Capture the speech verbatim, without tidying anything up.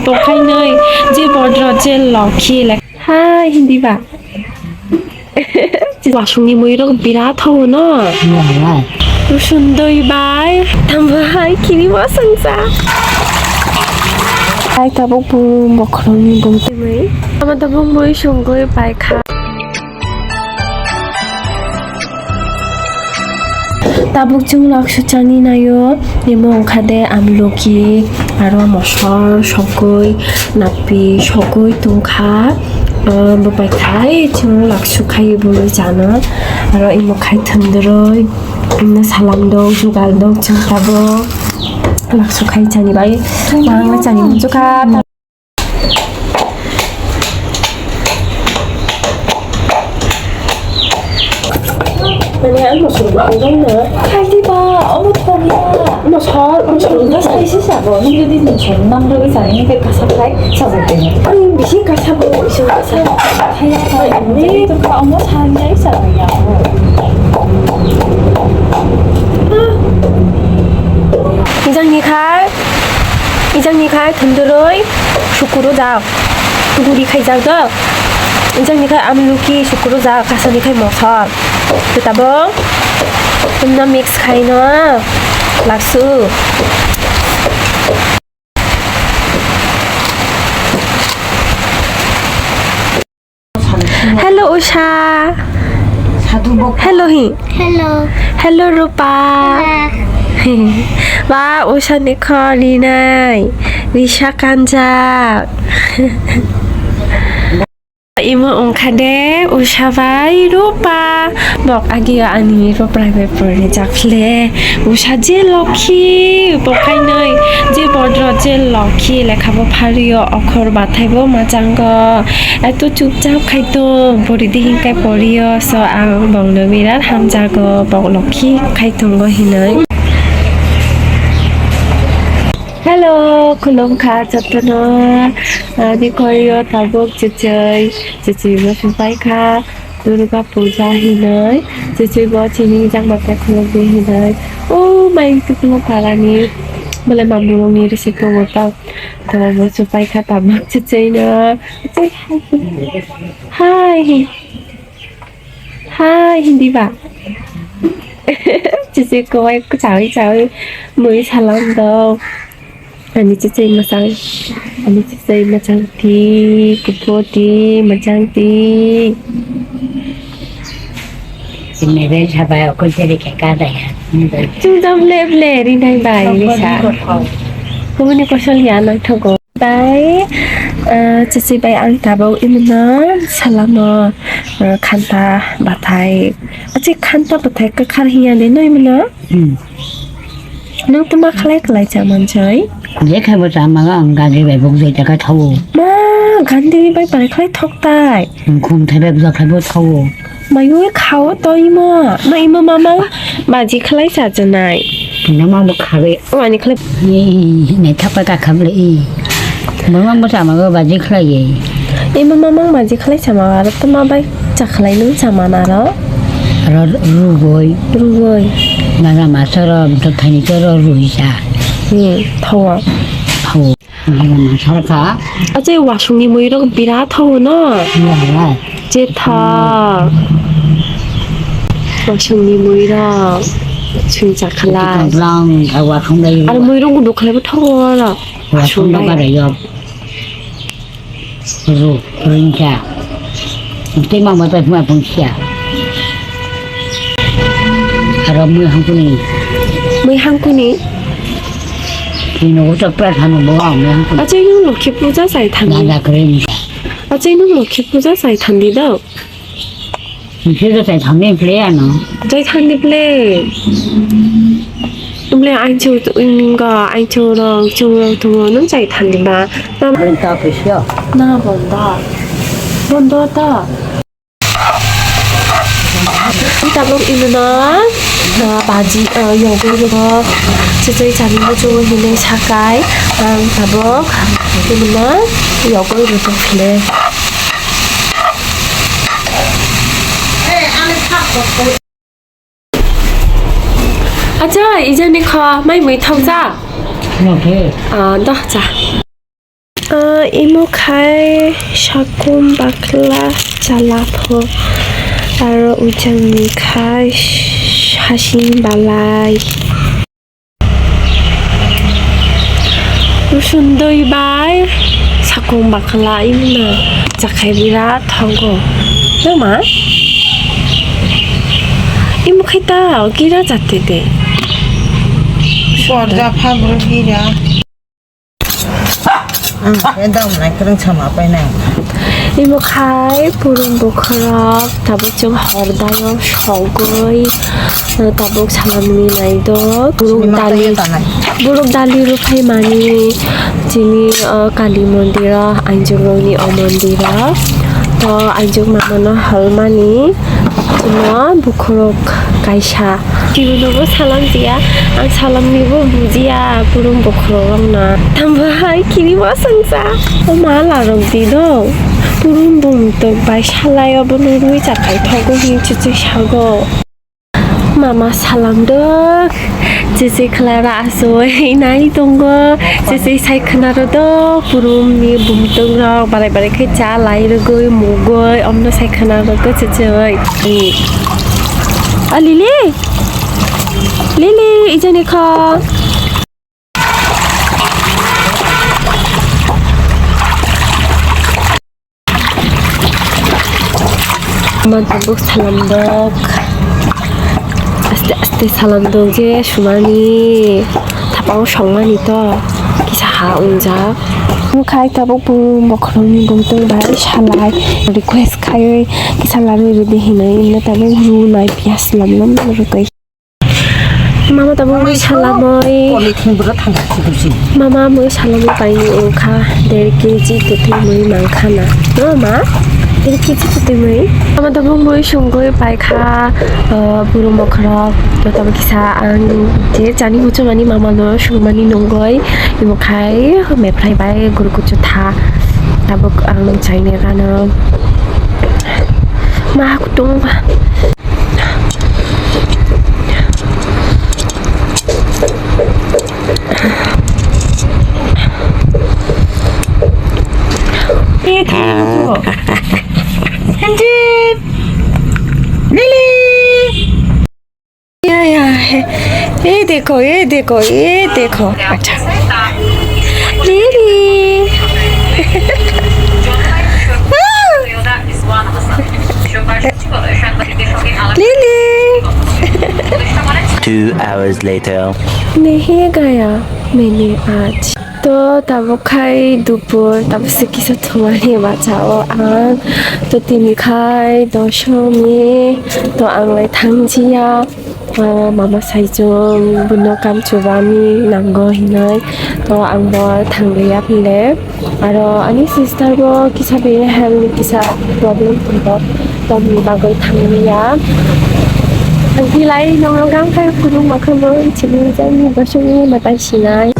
Tokhainwi je bodro je lokhi le. Hai, hindi ba? Wasungni muirok birat thago no? Rusun doi bai. Tamo hai kiri masangsa. Hai tabuk bung bokhorokni bung twi. Tamo tabuk mui sungwi bai kha. Tabuk chwng laksu chani naio, imo wngkha de amluki, aro mosol, sogwi, napi, sogwi tongkha. Ah, bo bai khai chwng laksu khai bwlwi chana, aro imo khai thwndwrwi, imo salam dok, jugal dok chwng tabuk laksu khai chani bai, wngwi chani muchukha. Mane ang mosol bo ang dong na. Khaidi ba, omo thok ya. Mosol, mosol. Omo thok ya. Sai se sabo, nung jodi mosol nang rogwi sani, hingke kasak khai, sajak de. Ang bisi kasak bo, isu kasak. Khaya khai, ne. Omo sanjai sa ya. Ijang ni khai. Ijang ni khai thunduroi sukuro jak. Guri khai jak do. Ijang ni khai amluki sukuro jak. Kasa ni khai mosol. Tabo. Tumna mix khai no. Laksu. Hello, Usha. Hello, hi. Hello. Hello, Rupa. Hello. Ba, Usha ni khor rinai. Risa kanjak. Imo wngkha de Usha bai Rupa. Bok agio ani Rupa bai pore jak le. Usha je lokhi, bo khainoi je bodro je lokhi lekha bo phario, okhor bathai bo machango. Eto chupchap khai tong, pori di hinkai porio, so ang bongno birat hamjago, bok lokhi khai tongo hinoi. Hello, khulumkha jotono. Ani koyo tabuk chichai, chichai bo supaikha. Durga puja hinoi, chichai bo chini jangma khe khulukdi hinoi. O mai tukuma parani, bole mamurungni risi tongo ta. Tamo bo supaikha tabuk chichai no. Chichai hai. Hai, hindi ba? Chichi kowai chawi chawi mui salam do. Ani chichi masang, ani chichi masang ti, kupo ti, masang ti. Sini be sabai okon seri ke kada ya. Chungdam le ble rinai bai ni sa. Kubuni kosol ya nang thogo. Bai, eh, chichi bai ang tabuk imano salamo, eh, khanta bathai. Achi khanta bathai kwkhar hiya de no imano? Hmm. Nung tuma khlai khlai cha manjai? Je khai bo cha ma ang gandhi bai buk jai ta ka thawo. Ma, gandhi bai parai khlai thok tai. Khum thai bai buk jai khai bo thawo. Mayung khao to imo, ma imo mamang baji khlai sa janai. Ino ma bo khabe. O ani khlai. Ni thapa ka khamle i. Mama mo sama go baji khlai ye. Imo mamang baji khlai sama aro to ma bai cha khlai nung sama na ro. Ro rugoi. Rugoi. Nana masoro to thani to ro rui sa. Ni thawa. Thawa. Achai wasungni muirok birat thago no? Yala. Jetha. Wasungni muirok. Sung chakhalai. Lang, wasung lai. Aro muirok gudu khlaibo thago oro. Wasung lai. Ru, ringkha. Tei ma ma pai ma pung sia. Aro mui hangkuni. Mui hangkuni? Tino utok pra thanu bo ang mui hangkuni. Achai nung Lokhi puja sai thandi. Nada kre ni. Achai nung Lokhi puja sai thandi do. Nisi do chai thangni phle ano. Chai thangni phle. Ble ain chu inga ain chu rong chu rong tu no chai thangni ba. Tam ta phe sio. Na bonda. Bonda ta. Tabuk ino na, na baji, eh, yogwi rwgo. Chichai chani muchungo hinwi sakai. Ang tabuk ino na yogwi rwgo phile. Acha, ijani kha, mai mui thok ja. Nokhe. Ah, doh, ja. Ah, imo khai sakum bakla chala pho, aro ujangni khai hasing balai. Rusundui bai sakum bakla imo na chakhai bira thogo. Nama? Imo khai ta gira jate de. Porda phabro gira. Ang khe dam nai kwrwng sama painai. Imo khai purum bokhorok tabuk chwng hor dayo sogwi tabuk salamni naidok. Buruk dali, buruk dali rwphaimani chini o Kali mondiro, Ainjwkrokni o mondiro. To Ainjwk mamano holmani chwngno bokhorok kaisa. Kibunobo salam jia, ang salamnibo bujiya, purum bokhorok rokno. Tamo hai kirima songsa. O ma larok di do. Purum bumtok bai salai obo nurwi chakai thogo hin chuchuk sago. Mama salam dok. Chuchuk khwlai ra asoi nai tongo. Chuchuk sai khwna ro do. Purum ni bumtok rok barai barai khe cha lai rwgwi mugwi omno sai khwna rwgwi chuchuk. A Lily? Lily, ijani kha. Ama tabuk salam dok. Aste aste salam dok je sumani. Thapao songmani to. Kisa ha unjak. Khai tabuk bu bokhorokni bumtong bai salai. Request khaiwi kisa larwi rwdi hinwi. Tabuk runai piyas lam lam rwgwi. Mama tabuk mui salamoi. Polythene bwrwi thangkha khidusi. Mama mui salamoi paini wngkha der keji twtwi mui mankha na. No ma? Der keji twtwi mui. Mama tabuk mui sungwi paikha, uh, buru mokhorok. To tabuk kisa ang je chani muchungmani mama no sungmani nungwi. Imo khai meprai bai guru kuchu tha. Tabuk ang chaini rano. Ma kutung ba. Sanjeev! Lily! Ya, ya, he. Ye dekho, ye dekho, ye dekho. Acha. Lily! Lily! Two hours later. Nahi gaya maine aaj. To tabuk khai dupur, tabuk se kisa thumani bacha o ang. To tini khai doshami, to ang lai thangjiya. Ah, mama saichung buno kam chubani nango hinoi. To ang bo thangliya phile. Aro ani sister bo kisa bini health ni kisa problem tongo. Tamni bagwi thangliya. Ang philai nongrok gam khai khulum makhamo chini jani basuni matai sinai.